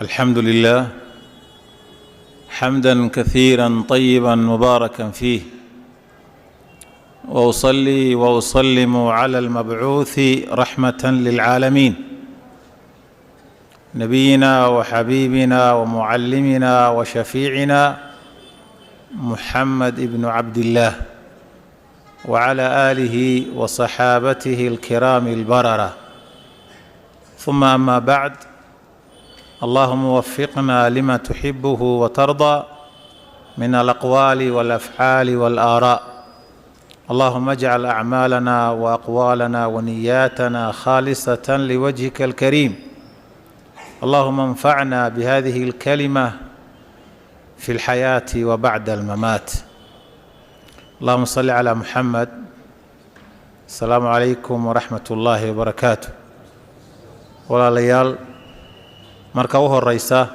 الحمد لله حمدا كثيرا طيبا مباركا فيه، واصلي واسلم على المبعوث رحمه للعالمين، نبينا وحبيبنا ومعلمنا وشفيعنا محمد بن عبد الله، وعلى اله وصحابته الكرام البرره. ثم اما بعد، اللهم وفقنا لما تحبه وترضى من الاقوال والافعال والاراء. اللهم اجعل اعمالنا واقوالنا ونياتنا خالصه لوجهك الكريم. اللهم انفعنا بهذه الكلمه في الحياه وبعد الممات. اللهم صل على محمد. السلام عليكم ورحمه الله وبركاته. Walaalayaal, marka u horeysa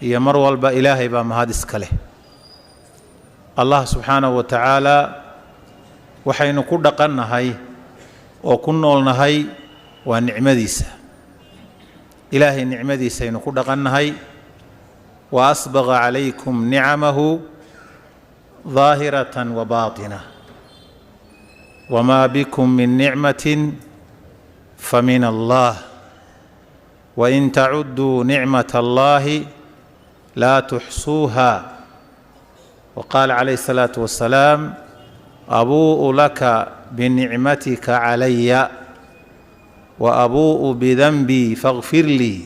iyo mar walba Ilaahay baa mahad iska leh, Allah subxaanahu wa tacaala. Waxaynu ku dhaqannahay oo ku noolnahay waa nicmadiisa. Ilaahay nicmadiisaynu ku dhaqannahay. وأسبغ عليكم نعمه ظاهرة وباطنة وما بكم من نعمة فمن الله وإن تعدوا نعمة الله لا تحصوها. وقال عليه الصلاة والسلام: أبوء لك بنعمتك علي وأبوء بذنبي فاغفر لي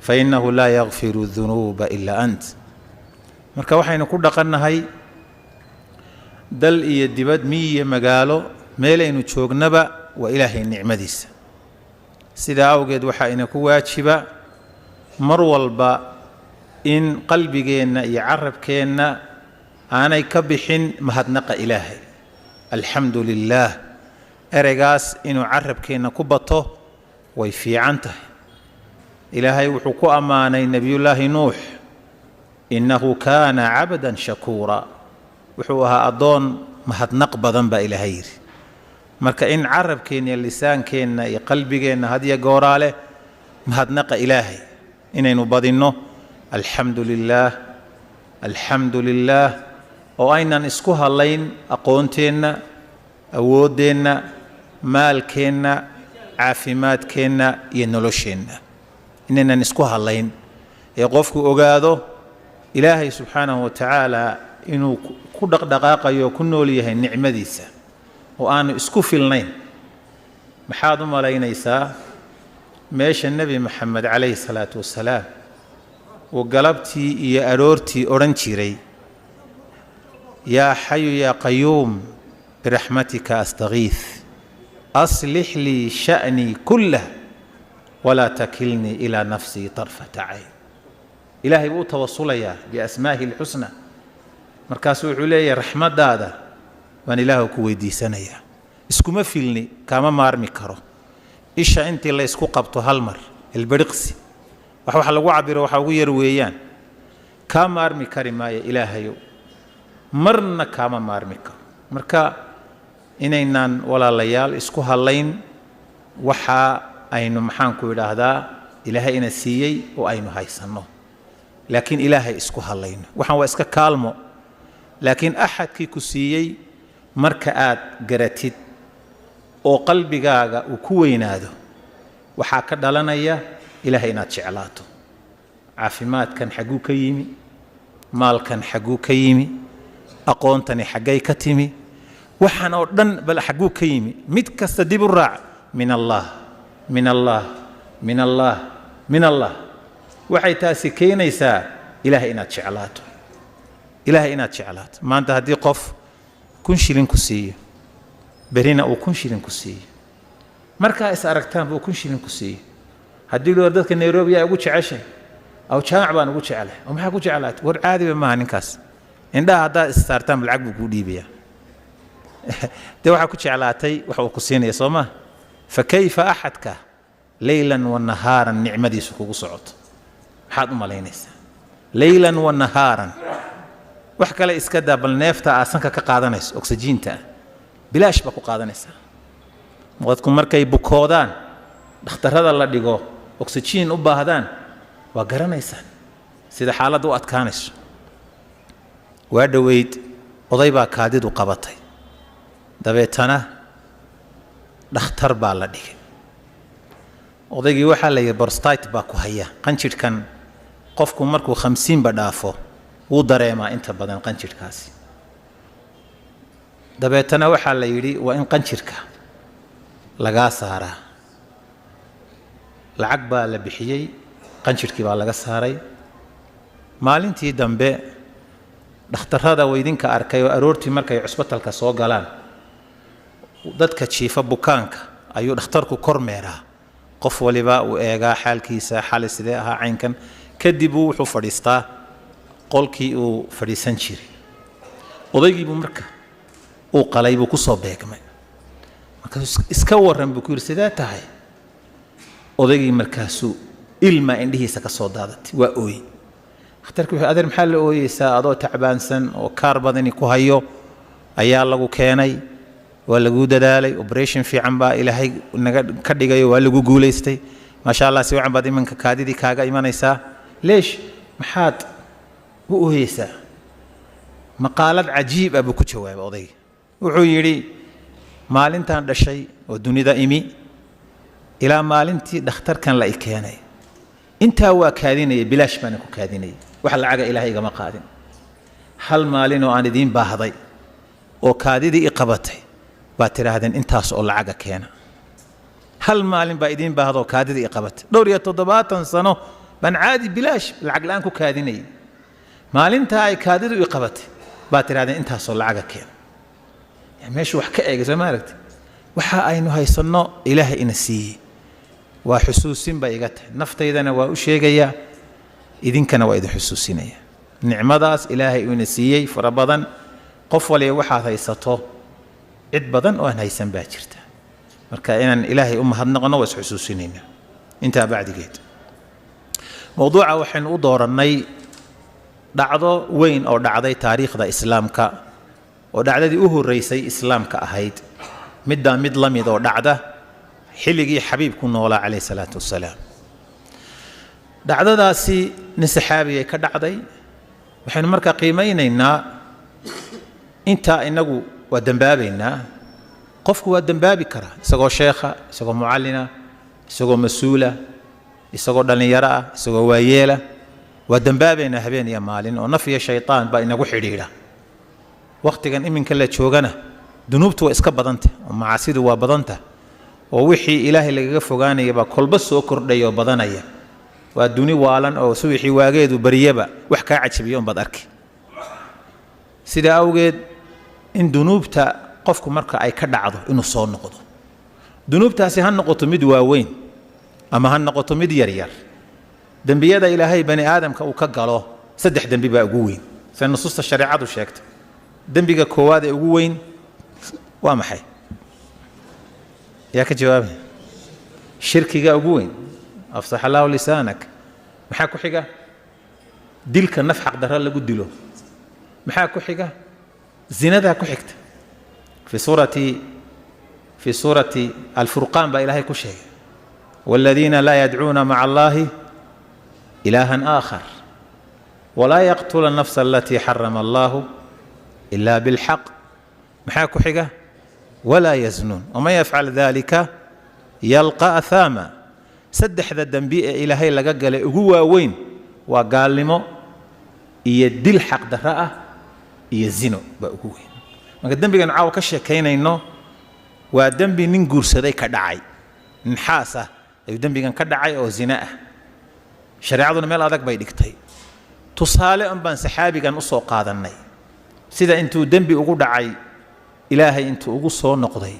فإنه لا يغفر الذنوب إلا أنت. Marka waxaynu ku dhaqannahay dal iyo dibad, miyi iyo magaalo, meelaynu joognaba waa Ilaahay nicmadiisa. Sidaa awgeed waxaa ina ku waajiba mar walba in qalbigeenna iyo carabkeenna aanay ka bixin mahadnaqa Ilaahay. Alxamdu lilaah, ereygaas inuu carabkeenna ku bato way fiican tahay. Ilaahay wuxuu ku ammaanay Nebiyullaahi Nuux: إنه كان عبدا شكورا. Wuxuu ahaa addoon mahadnaq badan baa Ilaahay yidhi. Marka in carabkeenna iyo lisaankeenna iyo qalbigeenna hadya gooraa leh mahadnaqa Ilaahay inaynu badinno, alxamdu lilaah, alxamdu lilaah, oo aynan isku hadlayn aqoonteenna, awooddeenna, maalkeenna, caafimaadkeenna iyo nolosheenna inaynan isku hadlayn, ee qofku ogaado Ilaahay subxaanahu wa tacaala inuu ku dhaqdhaqaaqayo o ku nool yahay nicmadiisa oo aanu isku filnayn. Maxaad u malaynaysaa meesha Nebi Maxamed calayhi salaatu wasalaam uu galabtii iyo aroortii odhan jiray: يا حي يا قيوم برحمتك أستغيث أصلح لي شأني كله ولا تكلني إلى نفسي طرفة عين؟ Ilaahay buu u tawasulayaa بأسمائه الحسنى. Markaasuu wuxuu leeyahay: raxmaddaada baan Ilaah ku weydiisanayaa, iskuma filni, kaama maarmi karo. Isha intii la isku qabto hal mar, ilbiriqsi, wax lagu cabiro waxa ugu yar weeyaan, kaa maarmi kari maayo Ilaahayow, marna kaama maarmi karo. Marka inaynaan, walaalayaal, isku hadlayn waxa aynu, maxaanku idhaahdaa, Ilaahay ina siiyey oo aynu haysanno, laakiin Ilaahay isku hadlayno. Waxaan waa iska kaalmo, laakiin axadkii ku siiyey marka aad garatid oo qalbigaaga uu ku weynaado, waxaa ka dhalanaya Ilaahay inaad jeclaato. Caafimaadkan xagguu ka yimi? Maalkan xagguu ka yimi? Aqoontani xaggay ka timi? Waxaan oo dhan bal xagguu ka yimi? Mid kasta dib u raac: min Allah, min Allah, min Allah, min Allah. Waxay taasi keenaysaa Ilaahay inaad jeclaato, Ilaahay inaad jeclaato. Maanta haddii qof 1000 shilin ku siiyo, berina uu 1000 shilin ku siiyo, markaa is aragtaanba uu 1000 shilin ku siiyo, haddii loo dadka Nairobi yaa ugu jeceshay? Aw Jaamac baan ugu jeclay. Oo maxaa ku jeclaatay? War caadiba maaha ninkaas, indhaha haddaad issaartaan lacag buu kuu dhiibayaa. Dee waxaa ku jeclaatay waxa uu ku siinaya, soo maa? Fa kayfa axadka ليلا ونهارا nicmadiisu kugu socoto? Maxaad u malaynaysaa ليلا ونهارا? Wax kale iska daa, bal neefta aad sanka ka qaadanayso, oksijiinta ah, bilaash baa ku qaadanaysaa. Dadku markay bukoodaan, dhakhtarrada la dhigo, oksijiin u baahdaan. Waa garanaysaan sida xaaladda u adkaanayso. Waa dhoweyd oday baa kaadidu qabatay, dabeetana dhakhtar baa la dhigay. Odaygii waxaa la yidhi prostate baa ku haya. Qanjidhkan qofku markuu 50ba dhaafo wuu dareemaa inta badan qanjidhkaasi. Dabeetana waxaa la yidhi waa in qanjirka lagaa saaraa. Lacag baa la bixiyey, qanjirhkii baa laga saaray. Maalintii dambe dhakhtarrada waydinka arkay oo aroortii markay cusbitalka soo galaan dadka jiifa bukaanka ayuu dhakhtarku kormeeraa, qof waliba uu eegaa xaalkiisa, xali sidee ahaa, caynkan. Kadib uu wuxuu fadhiistaa qolkii uu fadhiisan jiray. Odaygiibuu marka uu qalay buu ku soo beegmay. Markaasuu iska warran buu ku yidhi, sidee tahay? Odaygii markaasuu ilmaa indhihiisa ka soo daadatay, waa ooyey. Dhakhtarkii wuxuu, adeer, maxaa la ooyeysaa? Adoo tacbaansan oo kaar badani ku hayo ayaa lagu keenay, waa lagu dadaalay, operation fiican baa Ilaahay naga ka dhigayo, waa lagu guulaystay, maasha Allah, si wacan baad iminka kaadidii kaaga imanaysaa. Leesh maxaad u ooyeysaa? Maqaalad cajiib ah buu ku jawaabay odayga. Wuxuu yidhi, maalintaan dhashay oo dunida imi ilaa maalintii dhakhtarkan la i keenay, intaa waa kaadinaya, bilaash baana ku kaadinayay, wax lacaga Ilaahay igama qaadin. Hal maalin oo aan idiin baahday oo kaadidii i qabatay baad tidhaahdeen intaas oo lacaga keena. Hal maalin baa idiin baahda oo kaadidii i qabatay. Dhowr iyo 70 sano baan caadi bilaash lacag la'aan ku kaadinayay. Maalintaa ay kaadidu i qabatay baad tidhahdeen intaasoo lacaga keena. Meeshu wax ka eegay, soo ma aragti? Waxa aynu haysanno Ilaahay ina siiyey. Waa xusuusin bay iga tahay, naftaydana waa u sheegayaa, idinkana waa idin xusuusinaya nicmadaas Ilaahay uu ina siiyey fara badan. Qof waliba waxaad haysato, cid badan oo aan haysan baa jirta. Marka inaan Ilaahay u mahadnaqno waa is xusuusinaynaa. Intaa bacdigeed, mowduuca waxaynu u doorannay dhacdo weyn oo dhacday taariikhda Islaamka, oo dhacdadii u horreysay Islaamka ahayd, middaa mid la mid oo dhacda xilligii xabiibku noolaa, calayhi salaatu wasalaam. Dhacdadaasi nin saxaabiyay ka dhacday. Waxaynu markaa qiimaynaynaa intaa. Inagu waa dembaabaynaa, qofku waa dembaabi karaa isagoo sheekha, isagoo mucallina, isagoo mas-uula, isagoo dhallinyaro ah, isagoo waayeela. Waa dembaabaynaa habeen iyo maalin, oo naf iyo shaytaan baa inagu xidhiidha. Wakhtigan iminka la joogana dunuubtu waa iska badanta oo macaasidu waa badanta, oo wixii Ilaahay lagaga fogaanaya baa kolba soo kordhaya oo badanaya. Waa duni waalan oo suwixii waageedu baryaba wax kaa cajabiya unbaad arki. Sidaa awgeed, in dunuubta qofku marka ay ka dhacdo inuu soo noqdo, dunuubtaasi ha noqoto mid waaweyn ama ha noqoto mid yaryar. Dembiyada Ilaahay bani aadamka uu ka galo, saddex dembi baa ugu weyn sida nusuusta shareecadu sheegtay. Dembiga koowaad ee ugu weyn waa maxay? Yaa ka jawaabay? Shirkiga ugu weyn. Afsax Allahu lisaanak. Maxaa ku xiga? Dilka naf xaqdarra lagu dilo. Maxaa ku xiga? Zinadaa ku xigta. في سورة الفرقان baa Ilaahay ku sheegay: والذين لا يدعون مع الله إلها آخر ولا يقتل النفس التي حرم الله إلا بالحق. Maxaa ku xiga? ولا يزنون ومن يفعل ذلك يلق أثاما. Saddexda dembi ee Ilaahay laga galay ugu waaweyn waa gaalnimo iyo dil xaqdarro ah iyo zino baa ugu weyn. Marka dembigan caawa ka sheekaynayno waa dembi nin guursaday ka dhacay, nin xaas ah ayuu dembigan ka dhacay oo zina ah. Shareecaduna meel adag bay dhigtay. Tusaale un baan saxaabigan u soo qaadannay, sida intuu dembi ugu dhacay Ilaahay intuu ugu soo noqday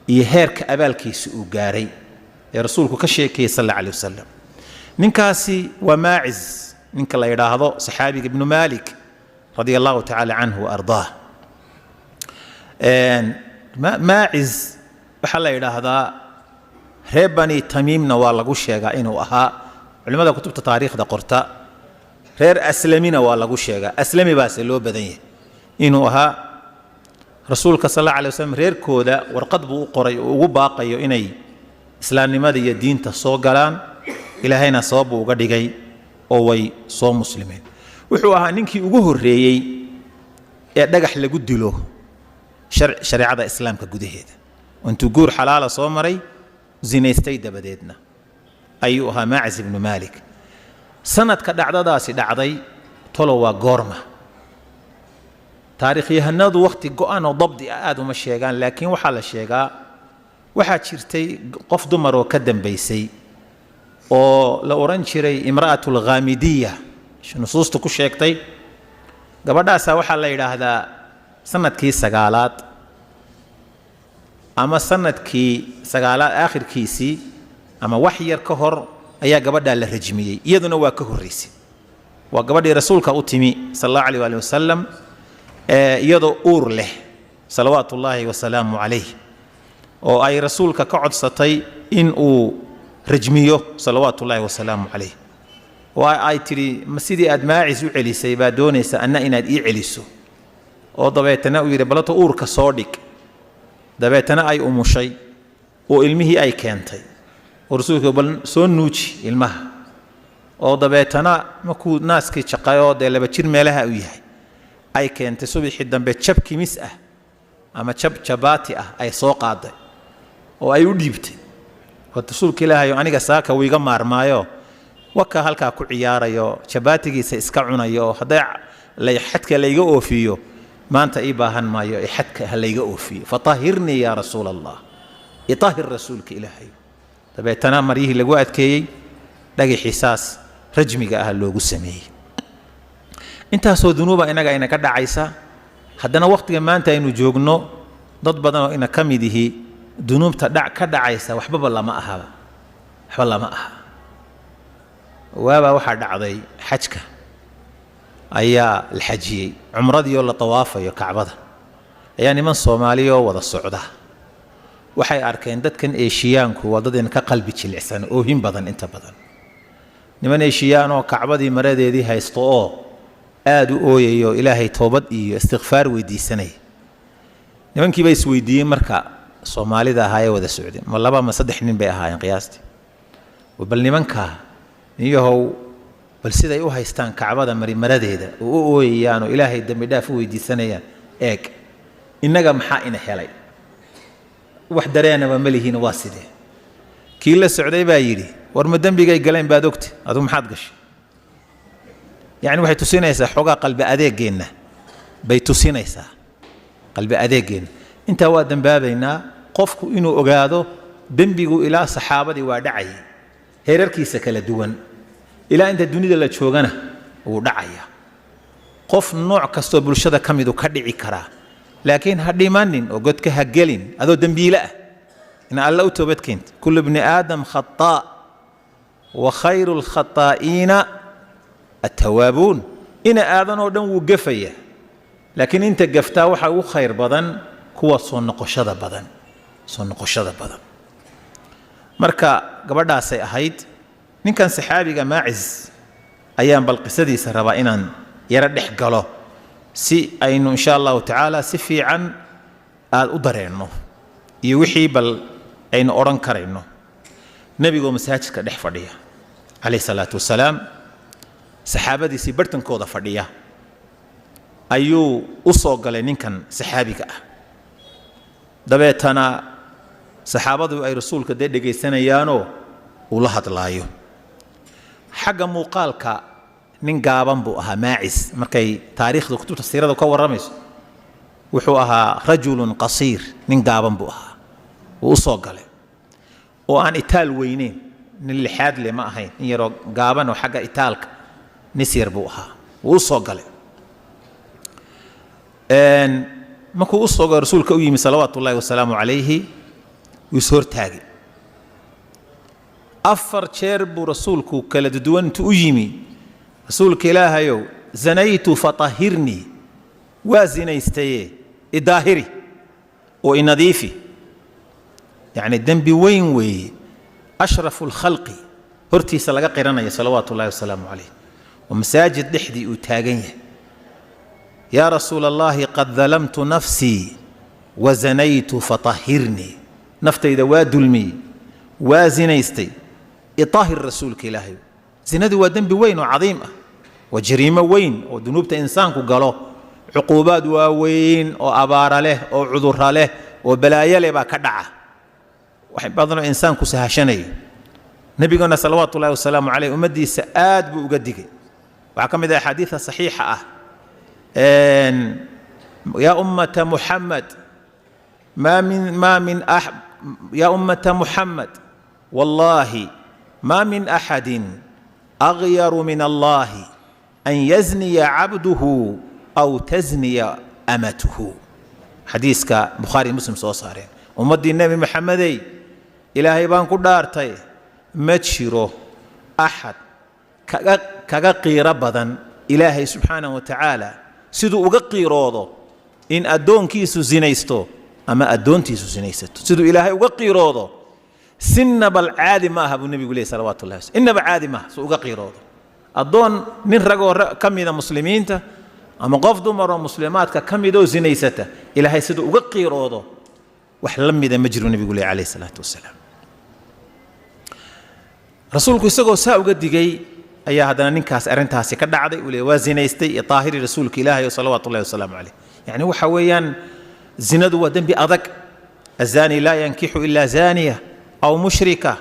iyo heerka abaalkiisa uu gaaray ee Rasuulku ka sheekeeyey, sal alla alih wasalam. Ninkaasi waa Maaciz, ninka la yidhaahdo, saxaabiga Ibnu Malik, radia Allahu tacaala canhu wa ardaah. Maaciz waxaa la yidhaahdaa reer Bani Tamiimna waa lagu sheegaa inuu ahaa, culimmada kutubta taariikhda qorta. Reer Aslamina waa lagu sheegaa, Aslami baase loo badan yahay inuu ahaa. Rasuulka sal alla alay waslam reerkooda warqad buu u qoray oo ugu baaqayo inay islaamnimada iyo diinta soo galaan. Ilaahayna sabab buu uga dhigay. Oo way soo muslimeen. Wuxuu ahaa ninkii ugu horreeyey ee dhagax lagu dilo shareecada islaamka gudaheeda. Intuu guur xalaala soo maray, zinaystay dabadeedna, ayuu ahaa Maacis ibnu Maalik. Sanadka dhacdadaasi dhacday tolo waa goorma? Taariikhyahanadu wakhti go-an oo dabdi ah aada uma sheegaan, laakiin waxaa la sheegaa waxaa jirtay qof dumar oo ka dambaysay oo la odhan jiray imra'atu alghaamidiya, nusuusta ku sheegtay. Gabadhaasaa waxaa la yidhaahdaa sanadkii 9aad ama sanadkii 9aad aakhirkiisii ama wax yar ka hor ayaa gabadhaa la rajmiyey. Iyaduna waa ka horraysay. Waa gabadhii rasuulka u timi sala allahu alayh waali wasalam iyadoo uur leh, salawaatu ullaahi wasalaamu calayh, oo ay rasuulka ka codsatay in uu rajmiyo, salawaatu ullaahi wasalaamu calayh, oo ay tidhi: "Ma sidii aad Maacis u celisay baa doonaysa anna inaad ii celiso?" Oo dabeetana uu yidhi: "Balato uurka soo dhig." Dabeetana ay umushay oo ilmihii ay keentay, oo rasuulka bal soo nuuji ilmaha, oo dabeetana markuu naaskii jaqayoo dee 2 jir meelaha uu yahay ay keentay. Subaxii dambe jab kimis ah ama jab jabaati ah ay soo qaaday oo ay u dhiibtay, oo "Rasuulka ilaahayo, aniga saaka wiiga maarmaayo, waka halkaa ku ciyaarayo, jabaatigiisa iska cunayo, oo hadday xadka layga oofiyo maanta ii baahan maayo, ee xadka ha layga oofiyo. Fatahirnii yaa rasuul Allah, itahir, rasuulka ilaahay." Dabeetana maryihii lagu adkeeyey, dhagaxii saas rajmiga ah loogu sameeyey. Intaasoo dunuuba inaga ina ka dhacaysa, haddana wakhtiga maanta aynu joogno dad badan oo ina ka mid ihi dunuubta dhac ka dhacaysa waxbaba lama ahaba, waxba lama aha. Waabaa waxaa dhacday, xajka ayaa la xajiyey, cumradiioo la tawaafayo Kacbada ayaa niman Soomaaliyoo wada socda waxay arkeen dadkan Eeshiyaanku waa dad ka qalbi jilicsan, oohin badan inta badan. Niman Eeshiyaanoo Kacbadii maradeedii haysto oo aada u ooyayo, Ilaahay toobad iyo istikfaar weydiisanaya. Nimankii baa isweydiiyey marka Soomaalida ahaa ee wada socday, ma laba ma saddex nin bay ahaayeen qiyaastii: "Bal nimankaa niyahow, bal siday u haystaan Kacbada maradeeda oo u ooyayaan oo Ilaahay dembi dhaaf u weydiisanayaan eeg, innaga maxaa ina helay? Wax dareenaba ma lihiin, waa sidee?" Kii la socday baa yidhi: "War ma dembigay galeen baad ogta? Adigu maxaad gashay?" Yacni waxay tusinaysaa xoogaa qalbi adeegeenna bay tusinaysaa, qalbi adeegeenna. Intaa waa dembaabaynaa. Qofku inuu ogaado dembigu ilaa saxaabadii waa dhacayay heerarkiisa kala duwan, ilaa inta dunida la joogana wuu dhacaya. Qof nooc kastoo bulshada ka midu ka dhici karaa, laakiin ha dhimanin oo godka ha gelin adoo dembiile ah in Alla u toobad keenta. Kullu bni aadam khataa wa khayru lkhataa'iina attawaabuun. Ina aadan oo dhan wuu gafaya, laakiin inta gaftaa waxaa ugu khayr badan kuwa soo noqoshada badan, soo noqoshada badan. Marka gabadhaasay ahayd. Ninkan saxaabiga Maacis ayaan bal qisadiisa rabaa inaan yaro dhex galo si aynu insha allahu tacaala si fiican aada u dareenno iyo wixii bal aynu odhan karayno. Nebigoo masaajidka dhex fadhiya calayhi salaatu wasalaam, saxaabadiisii barhtankooda fadhiya, ayuu u soo galay ninkan saxaabiga ah. Dabeetana saxaabadu ay rasuulka dee dhegaysanayaanoo uu la hadlaayo. Xagga muuqaalka nin gaaban buu ahaa Maacis. Markay taariikhda kutubta siirada ka warramayso, wuxuu ahaa rajulun qasiir, nin gaaban buu ahaa. Wuu u soo galay oo aan itaal weyneyn, nin lixaad leh ma ahayn, nin yaroo gaaban oo xagga itaalka nis yar buu ahaa. Wuu u soo galay. Markuu u soo galo, rasuulka u yimi salawaatu ullahi wasalaamu calayhi, wuu is hortaagay. 4 jeer buu rasuulku kala duwan intuu u yimi: "Rasuulka Ilaahayow, zanaytu fatahirnii, waa zinaystaye idaahiri oo inadiifi." Yacni dembi weyn weeye, ashrafu lkhalqi hortiisa laga qiranaya salawaatu ullahi wasalaamu calayh, oo masaajid dhexdii uu taagan yahay. "Yaa rasuula allahi, qad dalamtu nafsii wa zanaytu fatahirnii, naftayda waa dulmiyey, waa zinaystay, itahir, rasuulka Ilaahay." Zinadu waa dembi weyn oo cadiim ah, waa jariimo weyn oo dunuubta insaanku galo. Cuquubaad waaweyn oo abaara leh oo cudurra leh oo balaayo leh baa ka dhaca, wax badanoo insaanku sahashanayo. Nebiguna salawaatu ullahi wasalaamu caleyh ummaddiisa aad buu uga digay. Waxaa ka mid ah axaadiida saxiixa ah: yaa ummata Muxamed, maa min yaa ummata Muxamed, wallaahi maa min axadin aghyaru min Allahi an yazniya cabduhu aw tazniya amatuhu. Xadiiska Bukhaari, Muslim soo saareen. Ummaddii Nebi Maxamedey, Ilaahay baan ku dhaartay, ma jiro axad kaga qiiro badan Ilaahay subxaanahu wa tacaala siduu uga qiiroodo in addoonkiisu sinaysto ama addoontiisu sinaysato. Siduu Ilaahay uga qiiroodo sinabal caadi ma aha, buu nebigu leeyay salawaatu ullahi waslam. Innaba caadi maaha suu uga qiiroodo addoon nin ragoo ka mida muslimiinta ama qof dumaroo muslimaadka ka midoo sinaysata. Ilaahay siduu uga qiiroodo wax la mida ma jiro, nebigu leey calayhi salaatu wasalaam. Rasuulku isagoo saa uga digay ayaa haddana ninkaas arrintaasi ka dhacday. Uu leey waa zinaystay iyo taahiri rasuulka Ilaahay salawaatu ullahi wasalaamu caleyh. Yacni waxa weeyaan, zinadu waa dembi adag. الزاني لا ينكح إلا زانية أو مشركة،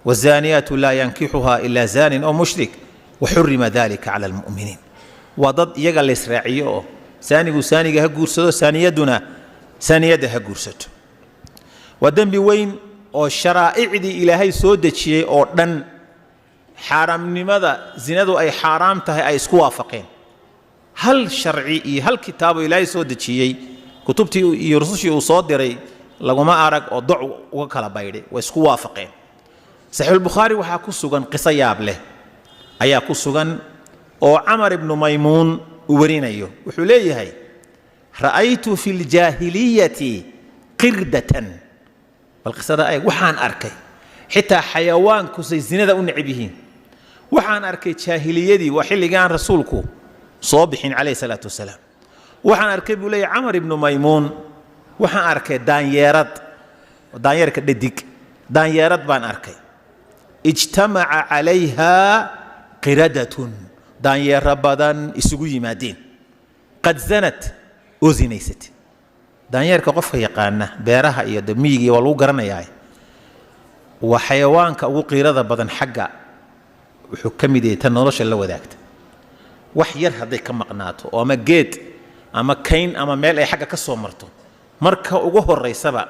والزانية لا ينكحها إلا زان أو مشرك، وحرم ذلك على المؤمنين. Waa dad iyaga la israaciyo oo saanigu saaniga ha guursado, saaniyaduna saaniyadda ha guursato. Waa dembi weyn oo sharaa'icdii Ilaahay soo dejiyey oo dhan xaaraamnimada zinadu ay xaaraam tahay ay isku waafaqeen. Hal sharci iyo hal kitaabo Ilaahay soo dejiyey, kutubtii iyo rusushii uu soo diray, laguma arag oo doc uga kala baydhay. Way isku waafaqeen. Saxiixulbukhaari waxaa ku sugan qiso yaab leh ayaa ku sugan oo Camar ibnu Maymuun uu warinayo. Wuxuu leeyahay: رأيت في الجاهلية قردة. Bal qisada eeg. Waxaan arkay xitaa xayawaanku say zinada u necab yihiin. Waxaan arkay jaahiliyadii, waa xilligaan rasuulku soo bixin calayhi salaatu wasalaam. Waxaan arkay, buu leeyahy Camar ibnu Maymuun, waxaan arkay daanyeerad, daanyeerka dhadig, daanyeerad baan arkay. اجتمع عليها قردة, daanyeero badan isugu yimaadeen, قد زنت, oo zinaysatay. Daanyeerka qofka yaqaana beeraha iyo miyiga waa lagu garanayaa. Waa xayawaanka ugu qiirada badan xagga. Wuxuu ka mid yahay tan nolosha la wadaagta. Wax yar hadday ka maqnaato oo ama geed ama kayn ama meel ay xagga ka soo marto, marka ugu horaysaba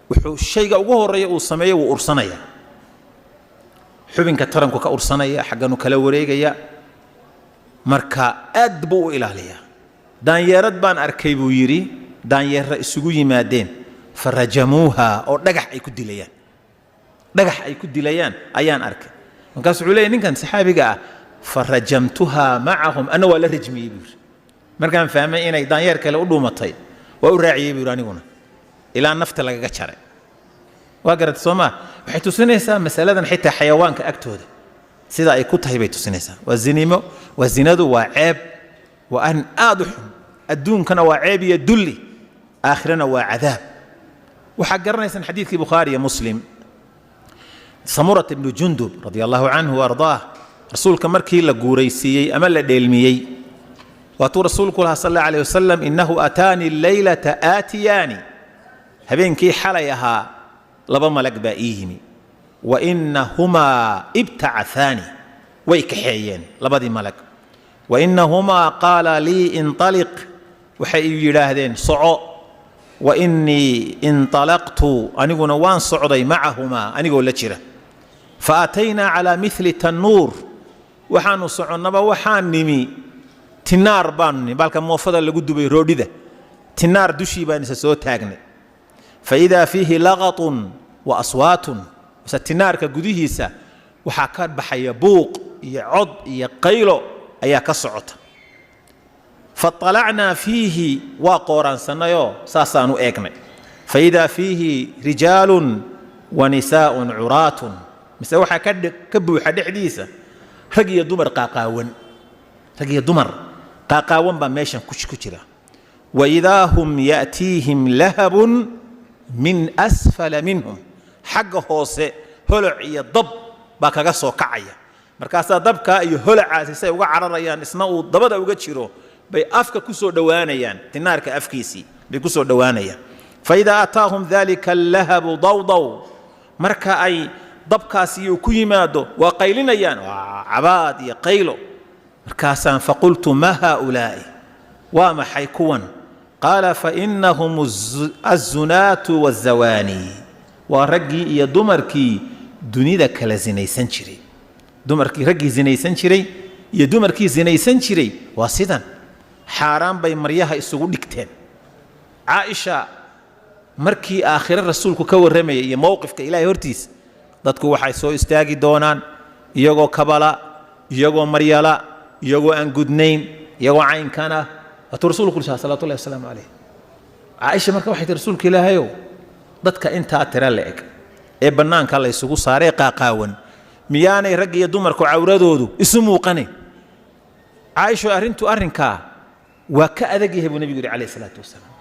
wuxuu shayga ugu horreeya uu sameeyo wuu ursanaya. Xubinka taranku ka ursanaya, xagganu kala wareegaya. Marka aad buu u ilaaliyaa. Daanyeerad baan arkay, buu yidhi, daanyeerra isugu yimaadeen, فرجموها, oo dhagax ay ku dilayaan, dhagax ay ku dilayaan ayaan arkay. Markaas wuxuu leeyahy ninkan saxaabiga ah: فرجمتها معهم, anna waa la rajmiyey, buu yidhi. Markaan fahmay inay daanyeer kale u dhuumatay, waa u raaciyey, buu yidhi, aniguna ilaa nafta lagaga jaray. Waa garatay soo maa? Waxay tusinaysaa masaladan xitaa xayawaanka agtooda sida ay ku tahay bay tusinaysaa. Waa zinimo, waa zinadu, waa ceeb, waa arrin aad u xun. Adduunkana waa ceeb iyo dulli, aakhirana waa cadaab. Waxaa garanaysaan xadiidkii Bukhaari iyo Muslim, Samurat ibnu Jundub رضي الله عنه وأرضاه. Rasuulka markii la guuraysiiyey ama la dheelmiyey, waatuu rasuulku lahaa sal alla alayh wasalam: إنه أتاني الليلة آتيان, habeenkii xalay ahaa laba malag baa ii yimi, وإنهما ابتعثاني, way kaxeeyeen labadii malag, وإنهما قالا لي انطلق, waxay yidhaahdeen soco, وإني انطلقت, aniguna waan socday, معهما, anigoo la jira, فأتينا على مثل تنور, waxaanu soconnaba waxaan nimi tinaar baanu nimi, baalka moofada lagu dubay roodhida, tinaar dushii baan isa soo taagnay, فإذا فيه لغط وأصوات, mise tinaarka gudihiisa waxaa ka baxaya buuq iyo cod iyo qaylo ayaa ka socota. فاطلعنا فيه, waa qooraansannayoo saasaanu eegnay, فإذا فيه رجال ونساء عراة, mise waxaa ka buuxa dhexdiisa rag iyo dumar qaaqaawan, rag iyo dumar qaaqaawan baa meeshan ku jira. وإذا هم يأتيهم لهب من أسفل منهم, xagga hoose holoc iyo dab baa kaga soo kacaya. Markaasay qayliyaan, Markaasaa dabkaa iyo holacaasi say uga cararayaan, isna uu dabada uga jiro, bay afka ku soo dhowaanayaan, tinaarka afkiisii bay ku soo dhowaanayaan. Faidaa ataahum dalika allahabu dawdaw, marka ay dabkaasi uu ku yimaado waa qaylinayaan, waa cabaad iyo qaylo. Markaasaan faqultu ma haaulaa'i, waa maxay kuwan? Qaala fainahum azunaatu wazawaani, waa raggii iyo dumarkii dunida kala zinaysan jiray. Dumarkii raggii zinaysan jiray iyo dumarkii zinaysan jiray waa sidan, xaaraan bay maryaha isugu dhigteen. Caaisha markii aakhire rasuulku ka warramayay iyo mowqifka Ilaahay hortiisa, dadku waxay soo istaagi doonaan iyagoo kabala, iyagoo maryala, iyagoo aan gudnayn, iyagoo caynkana, waatuu rasuulku ku salawatullahi wasalaamu calayh. Caaisha marka waxay tihi, rasuulka Ilaahayow, dadka intaa tira la eg ee bannaanka la isugu saaree qaaqaawan, miyaanay rag iyo dumarku cawradoodu isu muuqanayn? Caaisho, arrintu arrinkaa waa ka adag yahay, buu nebigu yidhi calayhi salaatu wasalaam.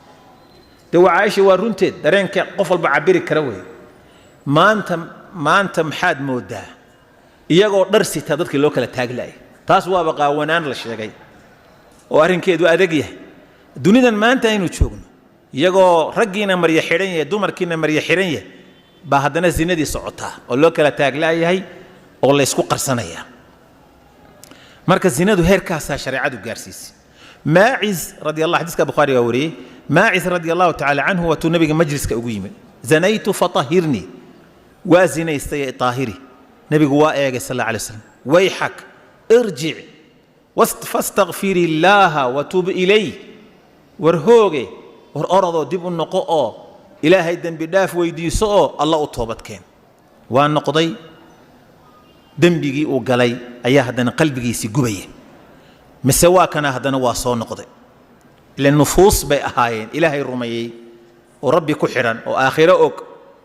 Dee waa Caaisha, waa runteed, dareenka qof walba cabiri kara weeye. Maanta maxaad moodaa iyagoo dhar sita dadkii loo kala taaglaaya? Taas waaba qaawanaan la sheegay oo arrinkeedu adag yahay. Dunidan maanta aynu joogno, iyagoo raggiina maryo xidhan yahay, dumarkiina maryo xidhan yahay, baa haddana zinadii socotaa oo loo kala taaglaayahay oo laysku qarsanayaa. Marka zinadu heerkaasaa shareecadu gaarsiisay. Maaciz radi allah, xadiiska Bukhaari baa wariyey, Maaciz radi allahu tacaala canhu waatuu nabiga majliska ugu yimid, zanaytu fatahirnii, waa zinaystay ee daahiri. Nebigu waa eegay sal alla alay slam, wayxak irjic fastakfir illaaha watub ilayh, war hooge, war orodoo dib u noqo oo Ilaahay dembi dhaaf weydiiso oo Alla u toobadkeen. Waa noqday, dembigii uu galay ayaa haddana qalbigiisii gubaya, mise waa kana haddana waa soo noqday. Ile nufuus bay ahaayeen Ilaahay rumeeyey oo Rabbi ku xidhan oo aakhiro og,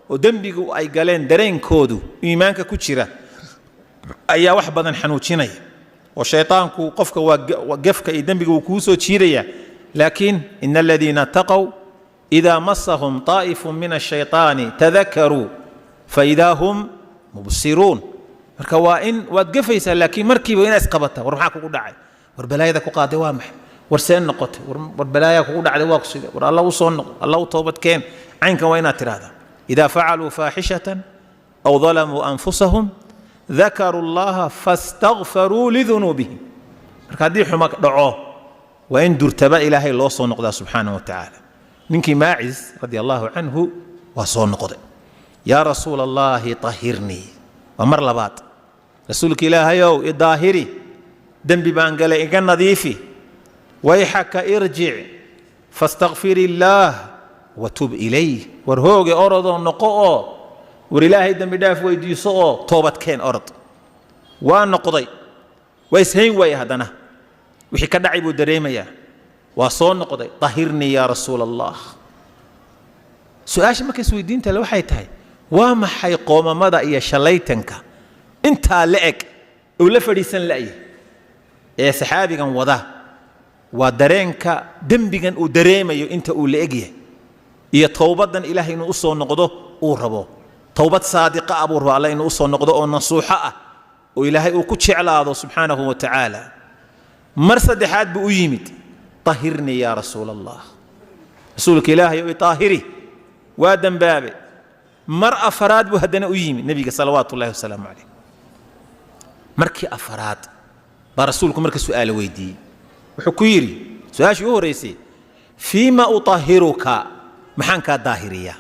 oo dembigu ay galeen dareenkoodu iimaanka ku jira ayaa wax badan xanuujinaya, oo shaytaanku qofka waa gefka iyo dembiga uu kuu soo jiidaya. Laakiin ina aladiina taqow idaa masahum طaa'ifu min ashayطaani tadakaruu faidaa hum mubsiruun. Marka waa in waad gefaysaa, laakiin markiiba inaad isqabata, war maxaa kugu dhacay? War balaayada ku qaaday waa maxay? War seen noqotay? War balaaya kugu dhacday waa ku sida? War Alla u soo noqo, Alla u toobadkeen. Caynkan waa inaad tidhaahdaa. Idaa facaluu faaxishatan aw dalamuu anfusahum dakaruu allaha fastakfaruu lidunuubihim. Marka haddii xumo dhaco, waa in durtaba Ilaahay loo soo noqdaa subxaanahu wa tacaala. Ninkii Maacis radia allahu canhu waa soo noqday, yaa rasuula Allahi tahirnii, waa mar labaad, rasuulka Ilaahayow idaahiri, dembi baan galay, iga nadiifi. Wayxaka irjic fastakfir illaah watub ilayh, war hooge, orodoo noqo oo war Ilaahay dembi dhaaf weydiiso oo toobadkeen, orod. Waa noqday, waa ishayn waaye, haddana wixii ka dhacay buu dareemayaa, waa soo noqday, tahirnii yaa rasuula Allah. Su-aasha marka isweydiinta le waxay tahay, waa maxay qoomamada iyo shallaytanka intaa la eg uu la fadhiisan la'yahay ee saxaabigan wada? Waa dareenka dembigan uu dareemayo inta uu la egyahay iyo towbaddan Ilaahay inuu u soo noqdo uu rabo. Towbad saadiqa ah buu rabo, Alla inuu u soo noqdo oo nasuuxo ah oo Ilaahay uu ku jeclaado subxaanahu wa tacaala. Mar saddexaad buu u yimid, tahirnii yaa rasuula Allah, rasuulka Ilaahay oo idaahiri, waa dembaabe. Mar afaraad buu haddana u yimid nebiga salawaatu ullahi wasalaamu calayh. Markii afaraad baa rasuulku marka su'aalo weydiiyey. Wuxuu ku yidhi su-aashii u horraysay, fiima utahiruka, maxaan kaa daahiriyaa?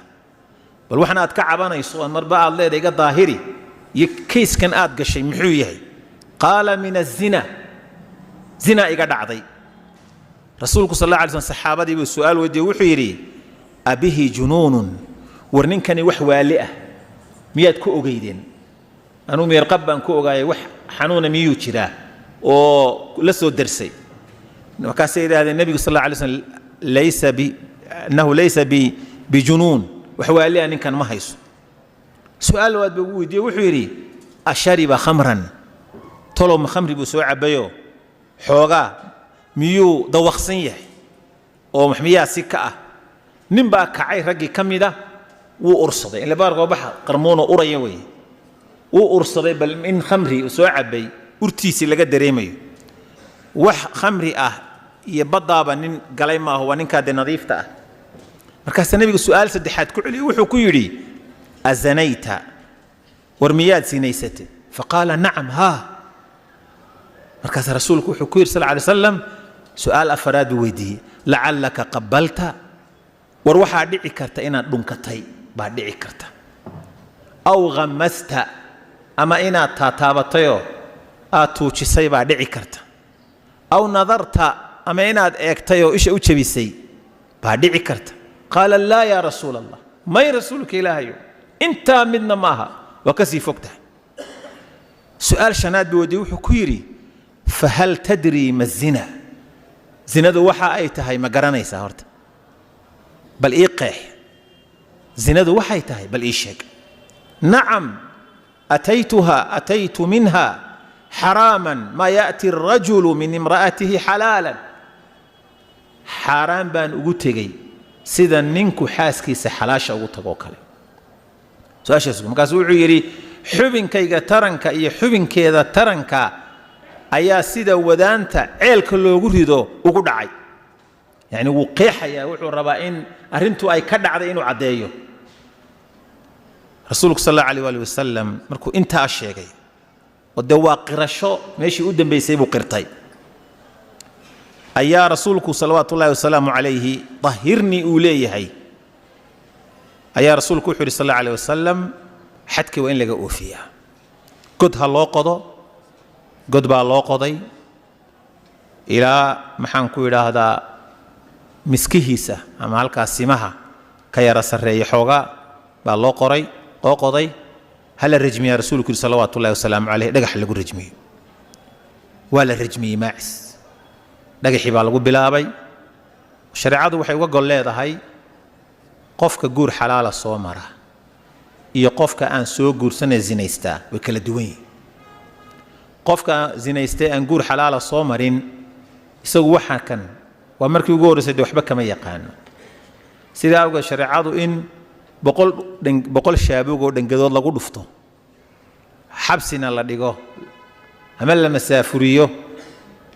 Bal waxna aad ka cabanayso oo marba aad leedahay iga daahiri, iyo kayskan aad gashay muxuu yahay? Qaala min azina, zina iga dhacday. Rasuulku sal alla alay slam saxaabadii buu su'aal weydiiyey, wuxuu yidhi, abihi junuunun, war ninkani wax waali ah miyaad ku ogeydeen? Anuu meerqab baan ku ogaayay, wax xanuuna miyuu jiraa oo la soo dersay? Markaasay yidhahdeen nebigu sal alla alay slam laysa bi annahu laysa bi bijunuun, wax waali ah ninkan ma hayso. Su-aal labaad buu ugu weydiiyey, wuxuu yidhi, ashariba khamran, tolow ma khamri buu soo cabayo? Xoogaa miyuu dawaqsan yahay oo miyaa si ka ah? Nin baa kacay raggii ka mida, wuu ursaday, ile baarka waa baxa qarmuunoo uraya weeye. Wuu ursaday bal in khamri uu soo cabay. Urtiisii laga dareemayo wax khamri ah iyo baddaaba nin galay maaho, waa ninkaa dee nadiifta ah. Markaasaa nebigu su'aal saddexaad ku celiyey, wuxuu ku yidhi: "Azanayta? War miyaad sinaysatay?" Faqaala: "Nacam, haa." Markaas rasuulku wuxuu ku yidhi sal alay wasalam, su'aal afaraad buu weydiiyey: "Lacallaka qabalta? War waxaa dhici karta inaad dhunkatay baa dhici karta, aw ghamasta, ama inaad taataabatayoo aad tuujisay baa dhici karta, aw nadarta, ama inaad eegtay oo isha u jebisay baa dhici karta." Qaala: "Laa, yaa rasuul Allah, may, rasuulka ilaahayo, intaa midna maaha, waa ka sii fog tahay." Su'aal shanaad buu weydiiyey, wuxuu ku yidhi: "Fahal tadrii ma zina? Zinadu waxa ay tahay ma garanaysaa? Horta bal ii qeex zinadu waxay tahay, bal ii sheeg." "Nacam, ataytuha, ataytu minha xaraaman maa yaأti الrajulu min imra'atihi xalaalan. Xaaraan baan ugu tegey sida ninku xaaskiisa xalaasha ugu tagoo kale." Su-aashaas markaasuu wuxuu yidhi: "Xubinkayga taranka iyo xubinkeeda taranka ayaa sida wadaanta ceelka loogu rido ugu dhacay." Yacni wuu qeexayaa, wuxuu rabaa in arrintu ay ka dhacday inuu caddeeyo. Rasuulku sal allahu alayh waali wasalam markuu intaa sheegay, oo dee waa qirasho meeshii u dambaysay buu qirtay, ayaa rasuulku salawaatu ullahi wasalaamu calayhi "Tahirnii" uu leeyahay, ayaa rasuulku wuxuu yidhi sal allahu alayh wasalam: "Xadkii waa in laga oofiyaa, god ha loo qodo." God baa loo qoday ilaa, maxaan ku idhaahdaa, miskihiisa ama halkaas simaha ka yara sarreeya xoogaa baa loo qoray, loo qoday. "Hala rajmiyaa," rasuulku yidhi salawaatu ullahi wasalaamu caleyh, dhagax lagu rajmiyo. Waa la rajmiyey Maacis, dhagaxii baa lagu bilaabay. Shareecadu waxay uga gol leedahay qofka guur xalaala soo mara iyo qofka aan soo guursanee zinaystaa way kala duwan yihin. Qofka zinaystay aan guur xalaala soo marin, isagu waxa kan waa markii ugu horreysay, dee waxba kama yaqaano. Sidaa awgeed shareecadu in 100 shaabuug oo dhangadood lagu dhufto, xabsina la dhigo ama la masaafuriyo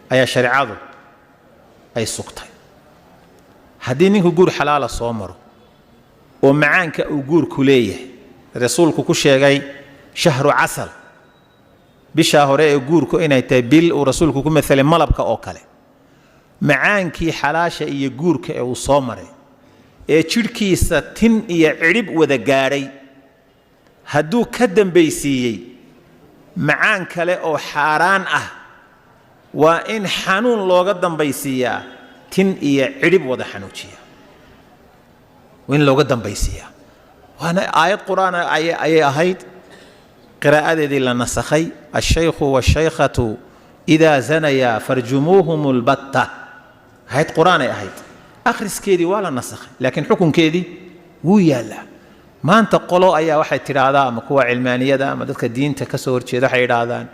ayaa shareecadu ay sugtay. Haddii ninku guur xalaala soo maro oo macaanka uu guurku leeyahay rasuulku ku sheegay shahru casal, bishaa hore ee guurku inay tahay bil uu rasuulku ku maalay malabka oo kale, macaankii xalaasha iyo guurka ee uu soo maray ee jidhkiisa tin iyo cidhib wada gaadhay, hadduu ka dambaysiiyey macaan kale oo xaaraan ah, waa in xanuun looga dambaysiiyaa, tin iyo cidhib wada xanuujiya waa in looga dambaysiiyaa. Waana aayad qur-aan ayay ahayd, qiraa'adeedii la nasakhay: "Ashaykhu waashaykhatu idaa zanayaa farjumuuhum lbatta." Aayad qur-aanay ahayd, akhriskeedii waa la nasakhay, laakiin xukunkeedii wuu yaallaa. Maanta qolo ayaa waxay tidhaahdaa, ama kuwa cilmaaniyada ama dadka diinta ka soo horjeeda, waxay idhaahdaan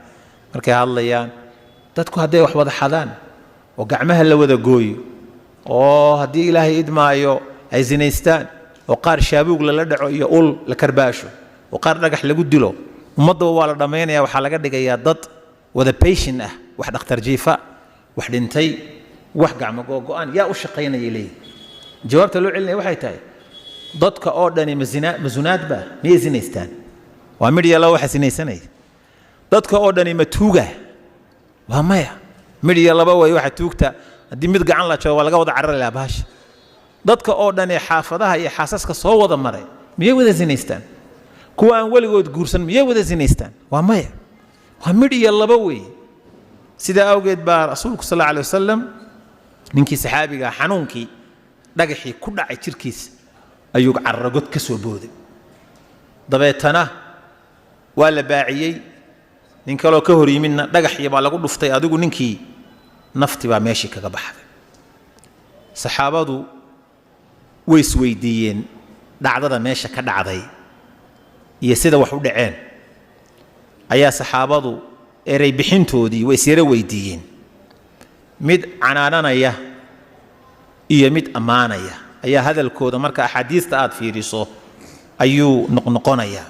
markay hadlayaan: dadku hadday wax wada xadaan oo gacmaha la wada gooyo, oo haddii Ilaahay idmaayo ay zinaystaan, oo qaar shaabuug lala dhaco iyo ul la karbaasho, oo qaar dhagax lagu dilo, ummaddaba waa la dhammaynaya, waxaa laga dhigayaa dad wada patient ah, wax dhakhtar jiifa, wax dhintay, wax gacmo googo'an, yaa u shaqaynaya leeyihin? Jawaabta loo celinaya waxay tahay: dadka oo dhani ma zunaadba? Miyay zinaystaan? Waa midh iyo laba waxa sinaysanaya. Dadka oo dhani ma tuuga? Waa maya, midh iyo laba way waxa tuugta. Haddii mid gacan la joogo, waa laga wada carari lahaa bahasha. Dadka oo dhani xaafadaha iyo xaasaska soo wada maray miyay wada zinaystaan? Kuwa aan weligood guursan miyay wada zinaystaan? Waa maya, waa midh iyo laba weeye. Sidaa awgeed baa rasuulku sal alla alay wasalam ninkii saxaabigaa xanuunkii dhagaxii ku dhacay jirkiisa ayuu cararagod ka soo booday. Dabeetana waa la baaciyey, nin kaloo ka hor yimidna dhagaxii baa lagu dhuftay. Adigu ninkii nafti baa meeshii kaga baxday. Saxaabadu way isweydiiyeen dhacdada meesha ka dhacday iyo sida wax u dhaceen. Ayaa saxaabadu erey bixintoodii way isyaro weydiiyeen, mid canaananaya iyo mid ammaanaya ayaa hadalkooda marka axaadiista aad fiiriso ayuu noqnoqonayaa.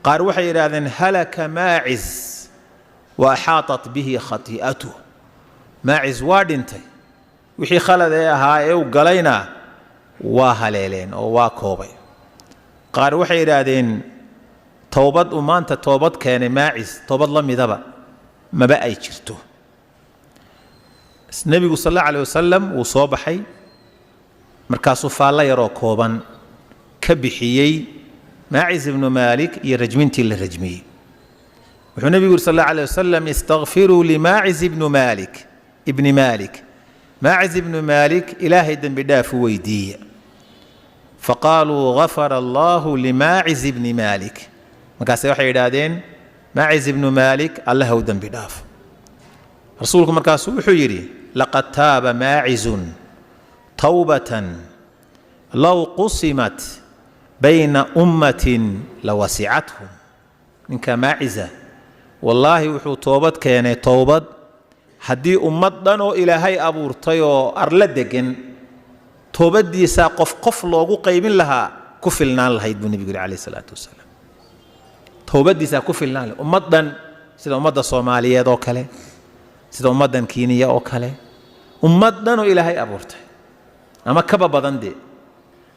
Qaar waxay yidhaahdeen: "Halaka Maacis Wa axaatat bihi khati'atuh. Maacis waa dhintay, wixii khalad ee ahaa ee uu galayna waa haleeleen oo waa koobay. Qaar waxay yidhaahdeen towbad uu maanta toobad keenay Maacis toobad la midaba maba ay jirto. Nebigu sal allahu aleyh wasalam wuu soo baxay, markaasuu faallo yaroo kooban ka bixiyey Maacis ibnu Maalik iyo rajmintii la rajmiyey. Wuxuu nebigu yuri sal allahu aleyh wasalam: istakfiruu limaacis ibnu Maalik ibni Maalik, Maacis ibnu Maalik Ilaahay dembi dhaaf u weydiiya. Faqaaluu gafara allahu limaacis ibni Maalik. Markaase waxay yidhaahdeen: Maacis ibnu Maalik allaha u dembi dhaaf. Rasuulku markaasuu wuxuu yidhi: laqad taaba maacizun towbatan low qusimat bayna ummatin lawasicathum. Ninka Maacisa wallaahi wuxuu toobad keenay towbad haddii ummad dhan oo Ilaahay abuurtay oo arla degan toobaddiisaa qof qof loogu qaybin lahaa ku filnaan lahayd, buu nebigu yidhi calayhi salaatu wasalaam. Towbaddiisaa ku filnaan lahayd ummad dhan, sida ummadda Soomaaliyeed oo kale, sida ummaddan Kiiniya oo kale. Ummad dhan oo Ilaahay abuurtay ama kaba badan dee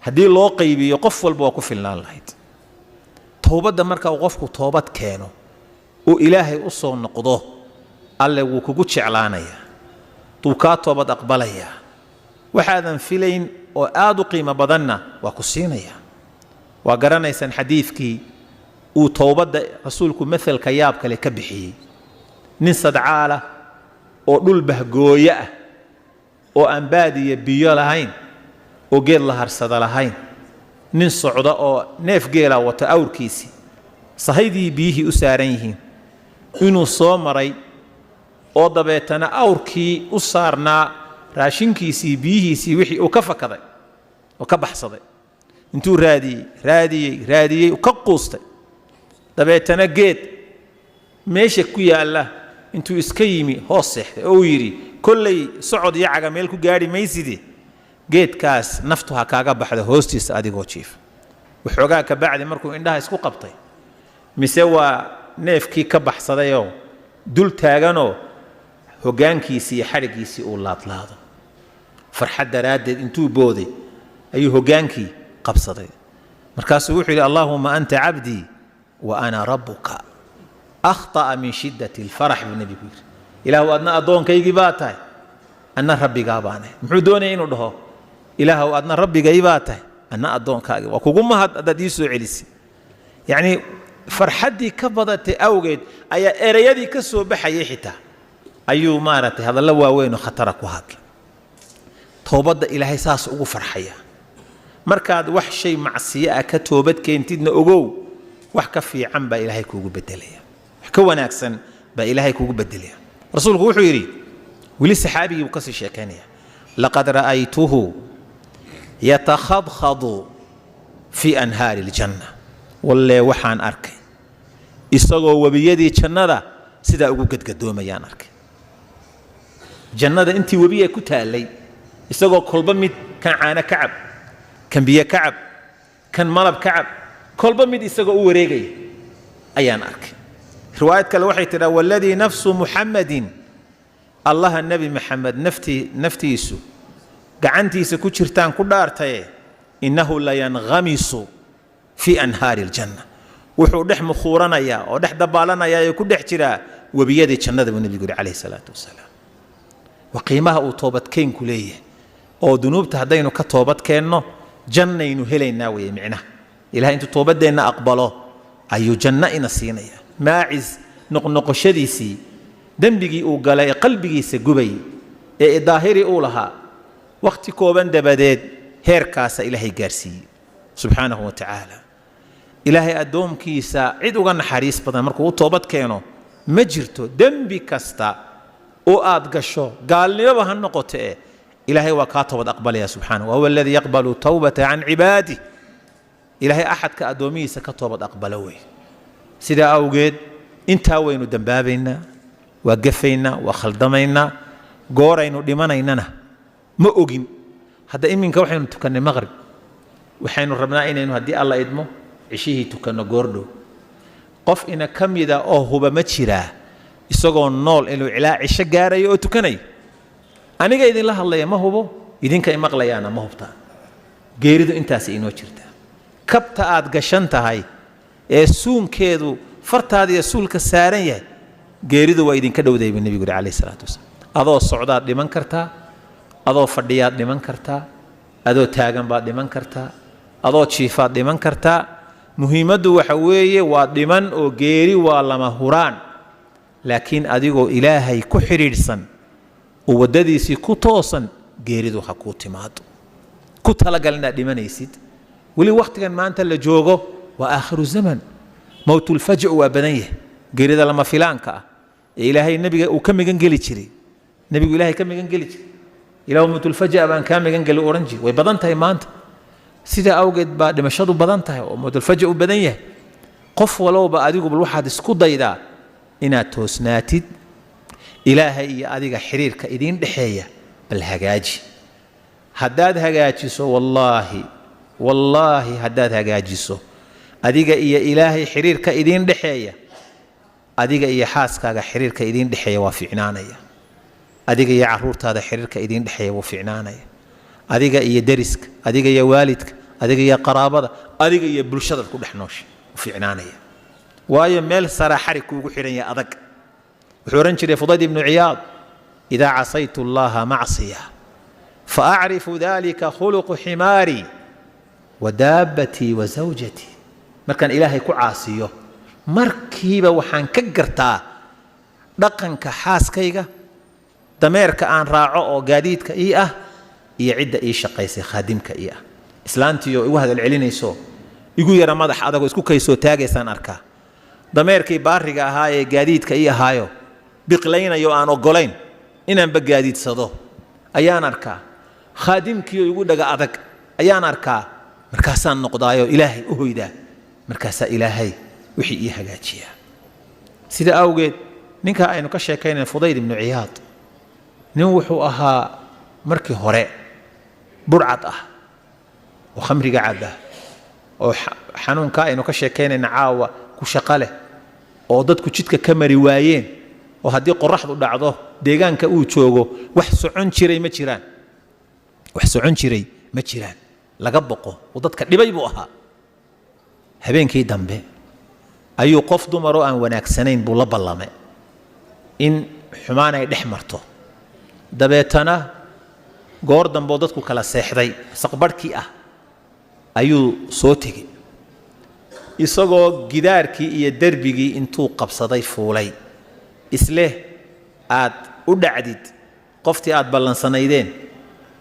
haddii loo qaybiyo, qof walba waa ku filnaan lahayd towbadda. Marka uu qofku toobad keeno oo Ilaahay u soo noqdo, Alle wuu kugu jeclaanayaa, wuu kaa toobad aqbalayaa, waxaadan filayn oo aad u qiimo badanna waa ku siinayaa. Waa garanaysaan xadiidkii uu towbadda rasuulku maelka yaab kale ka bixiyey: nin sadcaalah oo dhul bahgooyo ah oo aan baadiya biyo lahayn oo geed la harsada lahayn, nin socda oo neef geela wata, awrkiisii sahaydii biyihii u saaran yihiin, inuu soo maray oo dabeetana awrkii u saarnaa raashinkiisii, biyihiisii, wixii uu ka fakaday oo ka baxsaday. Intuu raadiyey, raadiyey, raadiyey, ka quustay, dabeetana geed meesha ku yaalla intuu iska yimi hoos seexday oo uu yidhi: kolley socod iyo caga meel ku gaadhi maysidi, geedkaas naftu ha kaaga baxdo hoostiisa adigoo jiifa. Waxoogaa ka bacdi markuu indhaha isku qabtay, mise waa neefkii ka baxsadayoo dul taaganoo hoggaankiisii iyo xadhiggiisii uu laadlaado. Farxad daraaddeed intuu booday ayuu hoggaankii qabsaday. Markaasuu wuxuu yidhi: allaahuma anta cabdii wa ana rabbuka. Akhطa'a min shiddati alfarax, buu nebigu yidhi. Ilaahu, adna addoonkaygii baa tahay, anna rabbigaa baanahay. Muxuu doonaya inuu dhaho? Ilaahow, adna rabbigay baa tahay, anna addoonkaagii, waa kugu mahad haddaad ii soo celisay. Yacnii farxaddii ka badatay awgeed ayaa ereyadii ka soo baxayay xitaa ayuu maaragtay hadallo waaweyn oo khatara ku hadlay. Toobadda Ilaahay saas ugu farxaya. Markaad wax shay macsiyo ah ka toobad keentidna, ogow wax ka fiican baa Ilaahay kuugu bedelaya, wax ka wanaagsan baa Ilaahay kuugu bedelaya. Rasuulku wuxuu yidhi, weli saxaabigii buu kasii sheekaynaya: laqad ra'aytuhu yatakhadkhadu fii anhaari aljanna. Wallee waxaan arkay isagoo webiyadii jannada sidaa ugu gadgadoomayaan arkay. Jannada intii webiya ku taallay isagoo kolba mid kan caano ka cab, kan biyo ka cab, kan malab ka cab, kolba mid isagoo u wareegaya ayaan arkay. Riwaayad kale waxay tidhaa: waladii nafsu Muxammadin, Allaha Nebi Maxamed naftiisu gacantiisa ku jirtaan ku dhaartaye, innahu layanghamisu fii anhaari aljanna. Wuxuu dhex mukhuuranayaa oo dhex dabaalanayaa ee ku dhex jiraa webiyadii jannada, buu nebigu yidhi calayhi salaatu wasalaam. Waa qiimaha uu toobadkeenku leeyahay, oo dunuubta haddaynu ka toobad keenno jannaynu helaynaa weeye micnaha. Ilahay intuu toobaddeenna aqbalo ayuu janno ina siinaya. Maacis noqnoqoshadiisii dembigii uu galay ee qalbigiisa gubay ee daahiri uu lahaa, wakhti kooban dabadeed heerkaasa Ilaahay gaarsiiyey subxaanahu wa tacaala. Ilaahay addoomkiisa cid uga naxariis badan markuu u toobad keeno ma jirto. Dembi kasta oo aad gasho, gaalnimoba ha noqoto, e Ilaahay waa kaa toobad aqbalaya subxanahu. Wahuwa aladii yaqbalu tawbata can cibaadih. Ilaahay axadka addoomihiisa ka toobad aqbalo wey. Sidaa awgeed intaa waynu dembaabaynaa, waa gafaynaa, waa khaldamaynaa, gooraynu dhimanaynana ma ogin. Hadda iminka waxaynu tukannay maqrib, waxaynu rabnaa inaynu haddii Alla idmo cishihii tukanno goordhow. Qof ina ka mida oo huba ma jiraa Isagoo nool inuu ilaa cisho gaarayo oo tukanayo. Aniga idinla hadlaya ma hubo, idinka imaqlayaana ma hubtaan. Geeridu intaas inoo jirtaa. Kabta aad gashan tahay ee suunkeedu fartaada iyo suulka saaran yahay, geeridu waa idinka dhowday buu nebigu yidhi calayhi salaatu wasalaam. Adoo socdaad dhiman kartaa, adoo fadhiyaad dhiman kartaa, adoo taagan baad dhiman kartaa, adoo jiifaad dhiman kartaa. Muhiimaddu waxa weeye waa dhiman oo geeri waa lama huraan, laakiin adigoo Ilaahay ku xidhiidhsan oo waddadiisii ku toosan geeridu ha kuu timaado. Ku talagal inaad dhimanaysid. Weli wakhtigan maanta la joogo waa aakhiru zaman, mowtulfajcu waa badan yahay, geerida lama filaanka ah ee Ilaahay nebiga uu ka magan geli jiray. Nebigu Ilaahay ka magan geli jiray, Ilaahu mowtulfaja baan kaa magan geli odhan jiri. Way badan tahay maanta, sidaa awgeed baa dhimashadu badan tahay oo mowtulfaja u badan yahay. Qof walowba adigu bal waxaad isku daydaa inaad toosnaatid, Ilaahay iyo adiga xiriirka idiin dhexeeya bal hagaaji. Haddaad hagaajiso, wallaahi wallaahi, haddaad hagaajiso adiga iyo Ilaahay xiriirka idiin dhexeeya, adiga iyo xaaskaaga xiriirka idiin dhexeeya waa fiicnaanaya, adiga iyo carruurtaada xiriirka idiin dhexeeya wuu fiicnaanaya, adiga iyo deriska, adiga iyo waalidka, adiga iyo qaraabada, adiga iyo bulshadaad ku dhex noosha u fiicnaanaya. Waayo meel saraa xarig kuugu xidhan yahay adag. Wuxuu odhan jiray Fudayd ibnu Ciyaad: idaa casaytu Allaha macsiya fa acrifu dalika khuluqu ximaari wa daabbatii wa zawjatii. Markaan Ilaahay ku caasiyo, markiiba waxaan ka gartaa dhaqanka xaaskayga, dameerka aan raaco oo gaadiidka ii ah, iyo cidda ii shaqaysay khaadimka ii ah. Islaantiioo igu hadal celinayso, igu yara madax adagoo isku kaysoo taagaysaan arkaa. Dameerkii baariga ahaa ee gaadiidka ii ahaayo biqlaynayo aan oggolayn inaanba gaadiidsado ayaan arkaa. Khaadimkiioo igu dhaga adag ayaan arkaa. Markaasaan noqdaayoo Ilaahay u hoydaa, markaasaa Ilaahay wixii ii hagaajiyaa. Sida awgeed ninka aynu ka sheekaynay, Fudayd ibnu Ciyaad, nin wuxuu ahaa markii hore burcad ah oo khamriga cabba oo xanuunka aynu ka sheekaynayna caawa ku shaqo leh, oo dadku jidka ka mari waayeen, oo haddii qoraxdu dhacdo deegaanka uu joogo wax socon jiray ma jiraan, wax socon jiray ma jiraan, laga boqo oo dadka dhibay buu ahaa. Habeenkii dambe ayuu qof dumaroo aan wanaagsanayn buu la ballamay in xumaan ay dhex marto. Dabeetana goor damboo dadku kala seexday, saqbarhkii ah, ayuu soo tegey isagoo gidaarkii iyo derbigii intuu qabsaday fuulay, isleh aad u dhacdid qoftii aad ballansanaydeen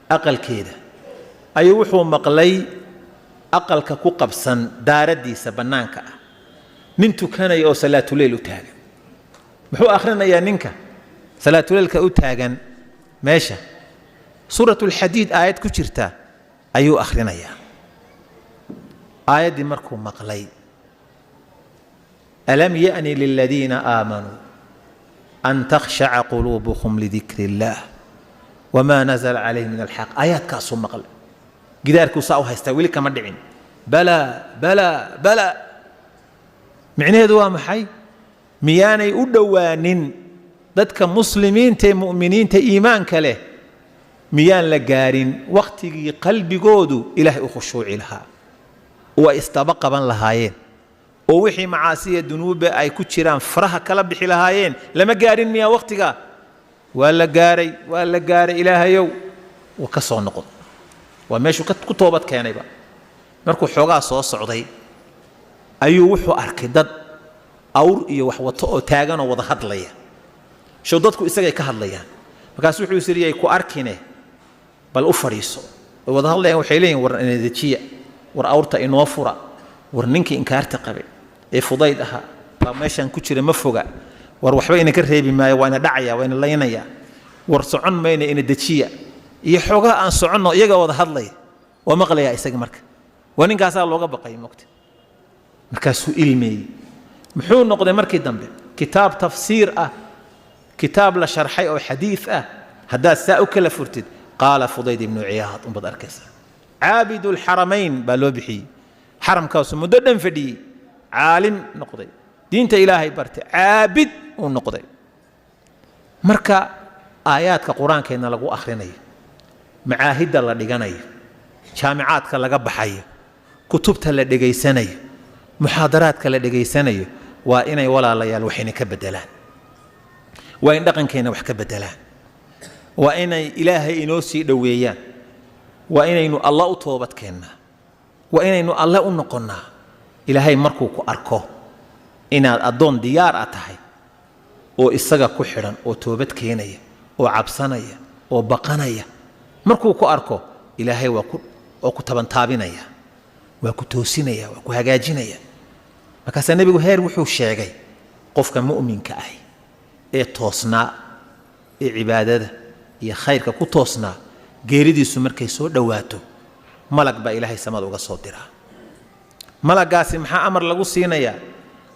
aqalkeeda. Ayuu wuxuu maqlay aqalka ku qabsan daaraddiisa bannaanka ah nin tukanaya oo salaatuleyl u taagan. Muxuu akhrinayaa ninka salaatuleylka u taagan meesha? Suuratulxadiid aayad ku jirta ayuu akhrinayaa. Aayaddii markuu maqlay, alam ya'ni liladiina aamanuu an takhshaca quluubuhum lidikri illaah wamaa nazala calayhim min alxaq, aayaadkaasuu maqlay. Gidaarkuu saa u haystaa, weli kama dhicin. Balaa balaa balaa, micnaheedu waa maxay? Miyaanay u dhowaanin dadka muslimiinta ee mu'miniinta iimaanka leh, miyaan la gaarin wakhtigii qalbigoodu Ilaahay u khushuuci lahaa oo ay isdaba qaban lahaayeen oo wixii macaasiya dunuubba ay ku jiraan faraha kala bixi lahaayeen? Lama gaarin miyaa wakhtigaa? Waa la gaaray, waa la gaaray. Ilaahayow, wuu ka soo noqon, waa meeshuu ku toobad keenayba. Markuu xoogaa soo socday ayuu wuxuu arkay dad awr iyo wax wato oo taaganoo wada hadlaya. Show dadku isagay ka hadlayaan. Markaasu wuxuu is yidhi, ku arkine bal u fadhiiso. Way wada hadlayaan, waxay leeyihin: war inadejiya, war awrta inoo fura, war ninkii inkaarta qabay ee Fudayd ahaa baa meeshaan ku jira, ma foga, war waxba inaka reebi maayo, waa ina dhacaya, waa ina laynaya, war socon mayna, ina dejiya iyo xoogaa aan soconno. Iyaga wada hadlaya waa maqlayaa isaga. Marka waa ninkaasaa looga baqay mogta. Markaasuu ilmeeyey. Muxuu noqday markii dambe? Kitaab tafsiir ah, kitaab la sharxay oo xadiid ah haddaad saa u kala furtid, qaala Fudayd ibnu Ciyaad unbaad arkaysaa. Caabidu lxaramayn baa loo bixiyey. Xaramkaasu muddo dhan fadhiyey, caalim noqday, diinta Ilaahay bartay, caabid uu noqday. Marka aayaadka qur-aankeedna lagu akhrinayo, macaahidda la dhiganayo, jaamicaadka laga baxayo, kutubta la dhegaysanayo, muxaadaraadka la dhegaysanayo, waa inay walaalayaal waxayna ka beddelaan, waa in dhaqankeenna wax ka beddelaan, waa inay Ilaahay inoo sii dhoweeyaan, waa inaynu Alla u toobad keennaa, waa inaynu Alle u noqonnaa. Ilaahay markuu ku arko inaad addoon diyaar a tahay oo isaga ku xidhan oo toobad keenaya oo cabsanaya oo baqanaya, markuu ku arko Ilaahay waa ku oo ku tabantaabinaya, waa ku toosinaya, waa ku hagaajinaya. Markaasaa Nebigu heer wuxuu sheegay qofka mu'minka ahi ee toosnaa ee cibaadada iyo khayrka ku toosnaa, geeridiisu markay soo dhowaato malag baa Ilaahay samada uga soo diraa. Malaggaasi maxaa amar lagu siinayaa?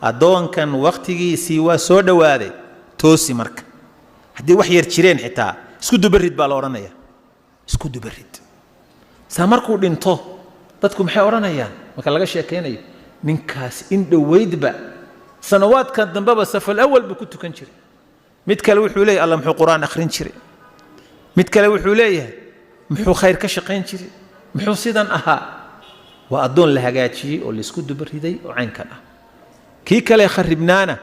Addoonkan wakhtigiisii waa soo dhowaaday, toosi. Marka haddii wax yar jireen xitaa isku dubarid baa la odhanaya, isku dubarid. Saa markuu dhinto dadku maxay odhanayaan marka laga sheekaynayo? Ninkaas in dhoweydba sanawaadkan dambeba safal awal buu ku tukan jiray. Mid kale wuxuu leeyahay, Alla muxuu qur-aan akhrin jiray. Mid kale wuxuu leeyahay, muxuu khayr ka shaqayn jiray, muxuu sidan ahaa. Waa addoon la hagaajiyey oo laysku dubariday oo caynkan ah. Kii kale kharibnaana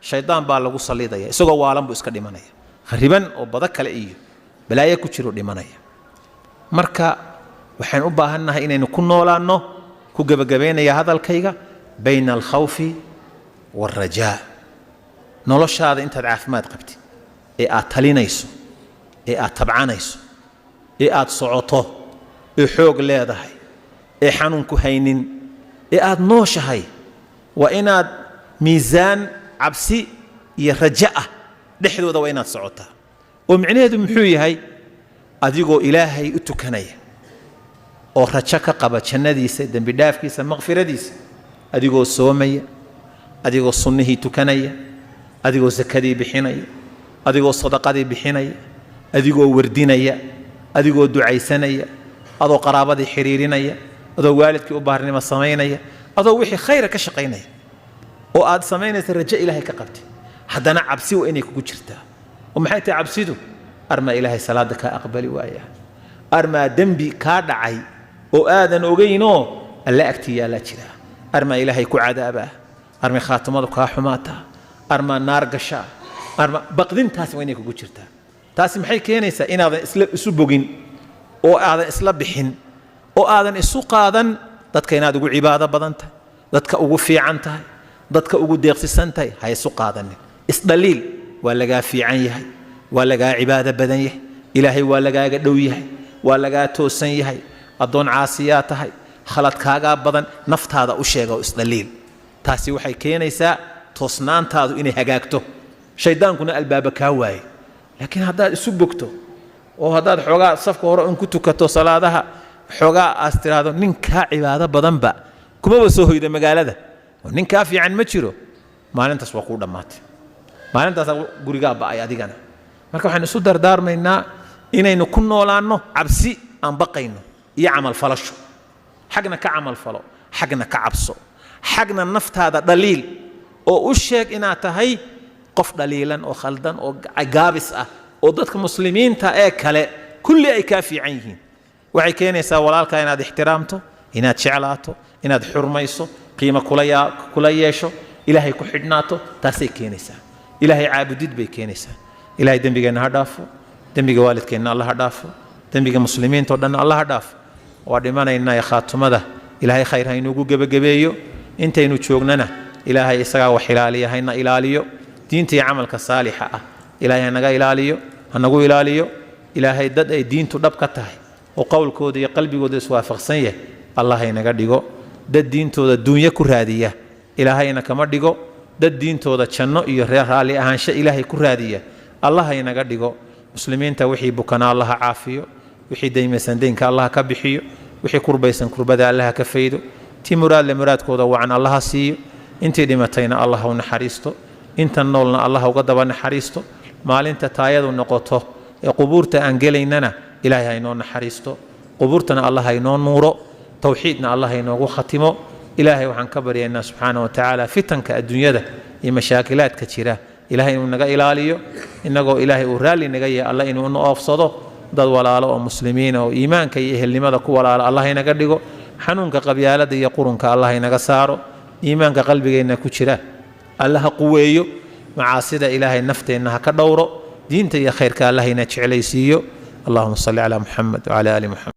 shaydaan baa lagu sallidaya, isagoo waalan buu iska dhimanaya, khariban oo bado kale iyo balaayo ku jiro dhimanaya. Marka waxaan u baahannahay inaynu ku noolaanno, ku gebagabaynaya hadalkayga, bayna alkhawfi waalrajaa. Noloshaada intaad caafimaad qabtid ee aad talinayso ee aad tabcanayso ee aad socoto ee xoog leedahay ee xanuunku haynin ee aad nooshahay, waa inaad miisaan cabsi iyo rajo ah dhexdooda waa inaad socotaa. Oo micnaheedu muxuu yahay? Adigoo Ilaahay u tukanaya oo rajo ka qaba jannadiisa, dembi dhaafkiisa, maqfiradiisa, adigoo soomaya, adigoo sunnihii tukanaya, adigoo sakadii bixinaya, adigoo sadaqadii bixinaya, adigoo wardinaya, adigoo ducaysanaya, adoo qaraabadii xiriirinaya, adoo waalidkii u baarnimo samaynaya, adoo wixii khayra ka shaqaynaya oo aad samaynaysa rajo Ilaahay ka qabtay, haddana cabsi waa inay kugu jirtaa. Oo maxay tahay cabsidu? Armaa Ilaahay salaada kaa aqbali waaya, armaa dembi kaa dhacay oo aadan ogaynoo Alle agtii yaallaa jira, armaa Ilaahay ku cadaabaa, armay khaatimadu kaa xumaataa, armaa naar gashaa, arma baqdintaasi waa inay kugu jirtaa. Taasi maxay keenaysaa? Inaadan isla isu bogin oo aadan isla bixin oo aadan isu qaadan dadka inaad ugu cibaado badan tahay, dadka ugu fiican tahay, dadka ugu deeqsisan tahay. Ha isu qaadanin, isdhaliil. Waa lagaa fiican yahay, waa lagaa cibaado badan yahay, Ilaahay waa lagaaga dhow yahay, waa lagaa toosan yahay, addoon caasiyaa tahay, khaladkaagaa badan. Naftaada u sheega oo isdhaliil. Taasi waxay keenaysaa toosnaantaadu inay hagaagto, shaydaankuna albaaba kaa waaye. Laakiin haddaad isu bogto oo haddaad xoogaa safka hore un ku tukato salaadaha, xoogaa aas tidhaahdo nin kaa cibaado badanba kumaba soo hoyda magaalada oo nin kaa fiican ma jiro, maalintaas waa kuu dhammaatay, maalintaas gurigaa ba'ay adigana. Marka waxaan isu dardaarmaynaa inaynu ku noolaanno cabsi aan baqayno iyo camalfalasho. Xagna ka camalfalo, xagna ka cabso, xagna naftaada dhaliil oo u sheeg inaad tahay qof dhaliilan oo khaldan oo gaabis ah oo dadka muslimiinta ee kale kulli ay kaa fiican yihiin. Waxay keenaysaa walaalkaa inaad ixtiraamto, inaad jeclaato, inaad xurmayso, qiimo kula yeesho, Ilaahay ku xidhnaato. Taasay keenaysaa Ilaahay caabudid bay keenaysaa. Ilaahay dembigeenna ha dhaafo, dembiga waalidkeenna Alla ha dhaafo, dembiga muslimiinta o dhanna Alla ha dhaafo. Waa dhimanaynaa, khaatumada Ilaahay khayr ha inugu gebagabeeyo. Intaynu joognana Ilaahay isagaa wax ilaaliya, hayna ilaaliyo. Diinta iyo camalka saalixa ah Ilaahay hanaga ilaaliyo, hanagu ilaaliyo. Ilaahay dad ay diintu dhab ka tahay oo qowlkooda iyo qalbigooda iswaafaqsan yahay Allah haynaga dhigo. Dad diintooda duunyo ku raadiya Ilaahayna kama dhigo. Dad diintooda janno iyo reer raalli ahaansho Ilaahay ku raadiya Allah haynaga dhigo. Muslimiinta wixii bukanaa Allaha caafiyo, wixii daymaysan deynka Allaha ka bixiyo, wixii kurbaysan kurbada Allaha ka faydo, tii muraadle muraadkooda wacan Allaha siiyo. Intii dhimatayna Allah u naxariisto, inta noolna Allah uga daba naxariisto. Maalinta taayadu noqoto ee qubuurta aan gelaynana Ilaahay ha inoo naxariisto, qubuurtana Allah ha inoo nuuro, towxiidna Allah ha inoogu khatimo. Ilaahay waxaan ka baryaynaa subxaana wa tacaala fitanka adduunyada iyo mashaakilaadka jira Ilahay inuu naga ilaaliyo, innagoo Ilaahay uu raalli naga yahay, Alla inuu na oofsado. Dad walaalo oo muslimiina oo iimaanka iyo ehelnimada ku walaalo Allah inaga dhigo. Xanuunka qabyaalada iyo qurunka Allah inaga saaro. Iimaanka qalbigeenna ku jira Alla ha quweeyo. Macaasida Ilaahay nafteenna ha ka dhowro. Diinta iyo khayrka Allah ina jeclaysiiyo. Allahuma salli calaa Muxamed wcala aali Muxamed.